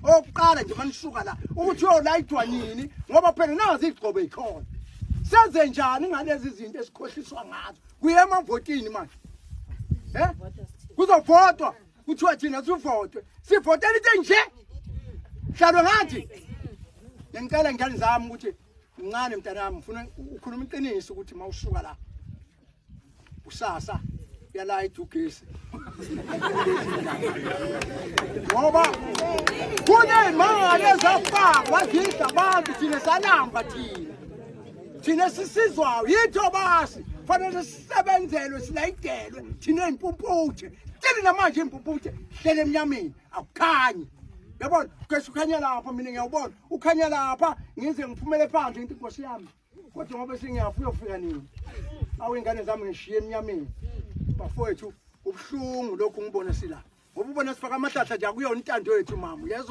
Okokuqala nje manisuka la ukuthi uyolayidwa nini, ngoba phela nazi igcobo ikhona. Senze njani ngalezi zinto esikhohliswa ngazo? Kuye emavotini manje. Eh? Kuzovotwa. Kuthiwa thina sivotwe. Sivotela into nje. Hlalwe ngathi. Ngicela ngane zami ukuthi mncane mntanami, ngifuna ukhuluma iqiniso ukuthi mawusuka la kusasa uyalayida ugesi, ngoba kuney'mali ezafakwa zidla abantu. Thina salamba, thina sisizwayo yithi obasi fanele sisebenzelwe, silayidelwe. Thina ey'mpumputhe tini namanje iy'mpumputhe hlele emnyameni, akukhanyi. Yabona, ugesi ukhanya lapha, mina ngiyawubona ukhanya lapha, ngize ngiphumele phandle ngithi nkosi yami, kodwa ngoba sengiyafa uyofika nini? Awu, ingane zami ngishiye emnyameni. Bafowethu, ubuhlungu lokhu ngibona sila, ngoba ubona sifaka amahlahla nje, akuyona intando yethu, mama, uyezwa?